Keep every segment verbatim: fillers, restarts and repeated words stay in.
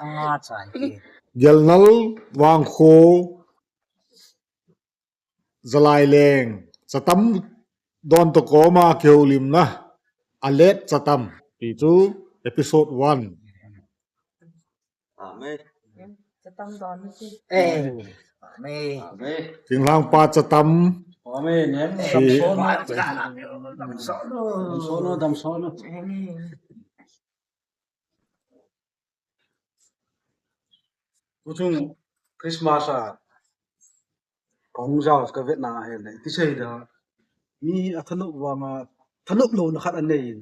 Anga chai ti. Gelnal Vangkho Zalai Leng. Chatam don to koma kihoulimna. Alet chatam. Ti chu episode one. Amen. Chatam don ni si. Eh. Amen. Amen. Thinglhang pa chatam. Amen. Amen. Si. Dam sono. Dam sono, dam sono. Amen. Tuchung Christmas a kahung jao kavetna ahile, iti seida, mi athanop vanga, thanop louna khat anei in.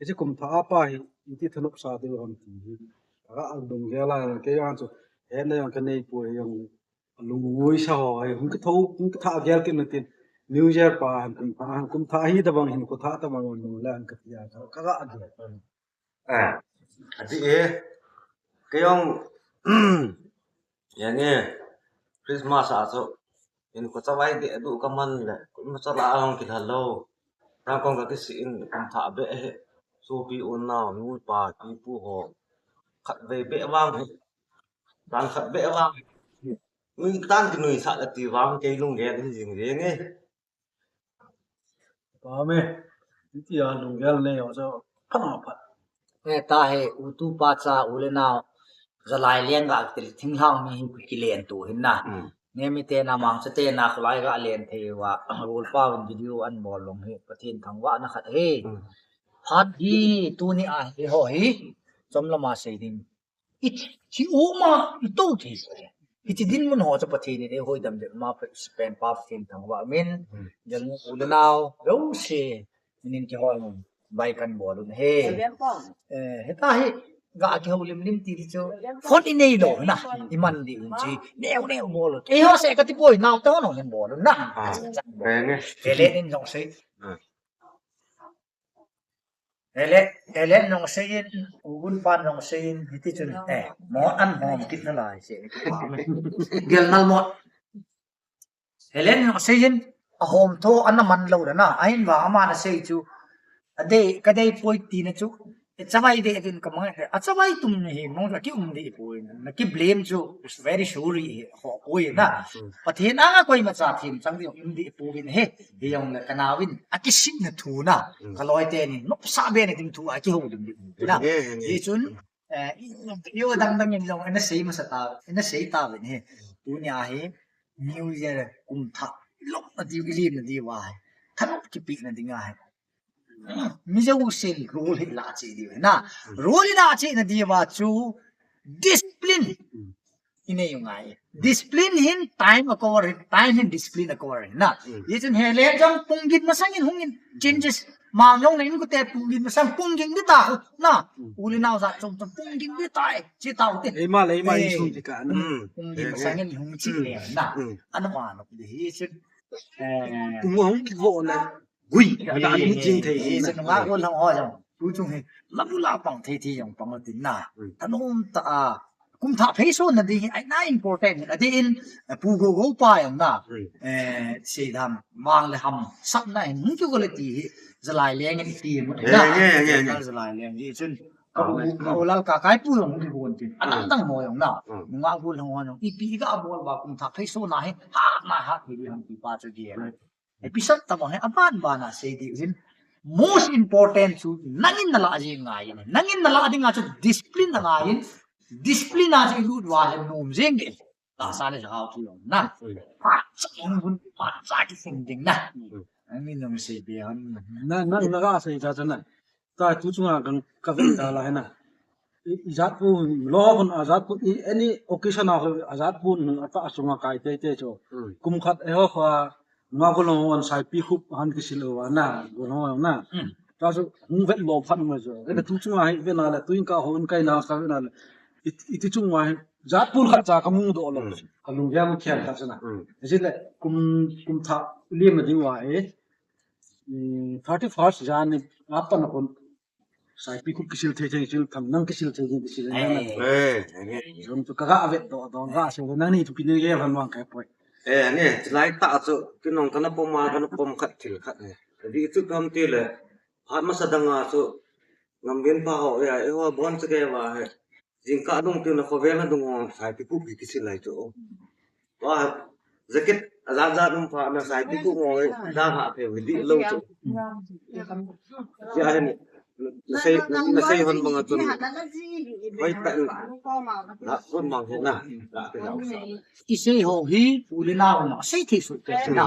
Hiche kum thah a pa hi, iti thanop sa diu ham ti hi. Aga alung gel a, kei ang chu, hetna jong kanei poi jong, alung ngoi sa ho, hung kitho, hung kitha gel kit na tin. New Year pa, kum thah, kum thah hi tabang hin, kum thah tabang hin, la ang katia, kaga gel. Eh, ati e, kei jong, yang e, Christmas a chu, hinkho chavai deh duh kaman le, kum chala jong kilha lou. Tang kong kakisih in, kum thah beh hi, sopi unau, nu pa, pi pu ho, khatvei beh vang hi, dan khat beh vang hi, nui tan kinuisah le ti vang, kei lunggel in jing jing e. Amen. Iti a lunggel nei ho chu phat a phat. Eh, tahi, u tu pa cha, u le nao, Zalai Leng ga til thinglhang mi hi kilen tu hin na. Mm. Nemi te na, Mangcha te na, kholai ga len thei uva, rul pa vin video an bol long hi, Pathen thangvahna khat hi. Mm. Phat hi, tuni a hi ho hi, chom lama sei ding. I, hi uma, i to thei. Hiche dinmun ho chu Pathen in eiho damdel ma pa, pen pa Pathen thangvah min. Hmm. Jal u le nao, jouse, min in kihol, bai kan bol un ahi. Eh, heta hi, ga kihoulim lim ti chu, phone i nei lou na, i man di un chi, neo neo bol un. Eiho se kati poi, nao te ho hin bol un na. Ah, eh, ne. Ele in jong sei. Ah. Ele, ele nong seiyin, u gun pan nong seiyin, hiti chun, eh, mo an hom kit nalai se. Gelnal mo. Ele nong seiyin, ahom tho ana man lou le na, ahin vang ama na sei chu, adei, kadei poi tina chu, e chavai deh din kamang, e chavai tum ni hi, mong la ki um di poi, na ki blame chu, very sorry, ho poi na. Mm, mm. Pathen anga koima cha thim chang di um di poi he, hi jong le kanao in, akisihna thu na, mm, kaloi te ni, nopsa be na ding thu a kihoulim di na. Yeah, yeah, yeah. Hichun, eh, i, i, i dang dang in jong, ina sei masa ta, ina sei ta ve ni. Tunia hi, New Year, kum thah, lom na di, ilim na di va. Thanop kipe na ding ahi. Mi jousen rule hi la cheh diu na. Hmm. Rule hi la cheh na diuva chu discipline. Hmm. I nei u ngai. Discipline hin time a cover hin, time hin discipline a cover hin na. Hmm. Hichun hele jong pung gin masang in hung in changes. Mang jong na in kute pung gin masang pung gin di ta na. Hmm. U le nao jat chom chom pung gin di ta e. Chi tao te. Eima le eima, eh, insung di ka na. Hmm. Pung gin masang in hung chi le na. Hmm. Ana ma no di hichun. Eh. Pung hung ki go na. Gui, eh, eh, eh, eh, eh, nungah gol hong ho jong, tu chung hi, lam la pang thei thei jong pang tin na. Hmm. Thanom tah a, kum thah phei so na ding hi, ai na important, a ding in, eh, pu go go pa jong na. Hmm. Eh, sei dam, mang le ham, sap na hin, hung chu go le ti hi, Zalai Leng in ti mo, eh, na. Eh, eh, eh, eh. Zalai Leng hi chun, ka u, ka u lal ka kai pu jong hung chu go tin. Hmm. Anang tang mo jong na. Hmm. Nungah gol hong ho jong, ipi i ga bol ba kum thah phei so na hi, ha na ha, hi ham ti pa chu ge. Episode tabang hi aban ban a sei diu hin. Most important chu nangin nala jing ngai in. Nangin nala dinga chu discipline na ngai in. Discipline a chu i lut uva le nom jing ding. Tahsa le lhagao thu jong na. Ui. Phat cha hung hun, phat cha kisem ding na. Ui. Nangin nong sei be hon. Na, na, na ga sei cha cha na. Ta tu chunga kan ka vet ta la hena. I, i jat pu, lo kon a jat pu, i any occasion a ho a jat pu, a ta chunga kai te te chu. Hmm. Kum khat e ho kha, ma ko lo an sai pi khup han kisil o na, ko lo na. Hmm. Ta chu hung vet lo phat ma chu. E tu chunga hi ve na le, tu in ka ho in kai na ka ve na le. I, i tu chunga hi, jat pu khat cha ka mu do lo. Hmm. Ka lung ya mu khian ta chu na. Hmm. Ji le, kum, kum thah, lim na ding wa e. Hmm, thirty first jan ni, apa na kon. Saipi khu kisil thei thei, kisil tham, nang kisil thei thei, kisil thei nang. Eh, eh, eh. Jom tu ka ga vet do, do ga se, nang ni thu pi ni ge han wang kai poi. Eh, ne, chilai ta chu, kinong kana pom a, kana pom khat thil khat ne. Di chu kam ti le, phat masa dang a chu, ngam gen pa ho ya, e ho bon chu ke wa he. Jingkah dung tin na khovel na dung o, sai ti pu ki kisin lai chu. Wa, jacket, a jat jat um pha na sai ti pu ngo, da ha pe wi di lo chu. Sia hin, na sei, na sei hon banga chun. Hoi ta na. Na kon mang hin na. Na te na usa. I sei ho hi, pu le nao na, sei thei su ke na.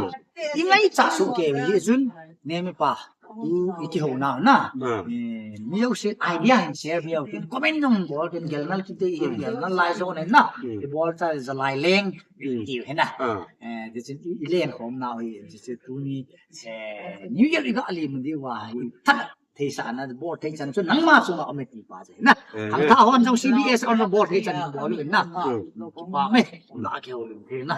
I ngai cha su ke wi chun, ne mi pa. I, i ti ho na na. Hmm. Eh, mi yo se idea hin share mi yo tin comment nung bol tin gel nal kite i gel nal lai zo ne na. Hmm. I bol cha za lai leng. Hmm. Ti he na. Ah. Eh, ti chin i, i len khom na hi, ti chin tuni, eh, New Year i ga li mun di wa hi. Thak thei sa na bol thei chan chu nangma chunga um e ti pa che na. Eh. Thang tha hon jong C B S on bol thei chan bol na. Hmm. Pa me, na ke ho lu na.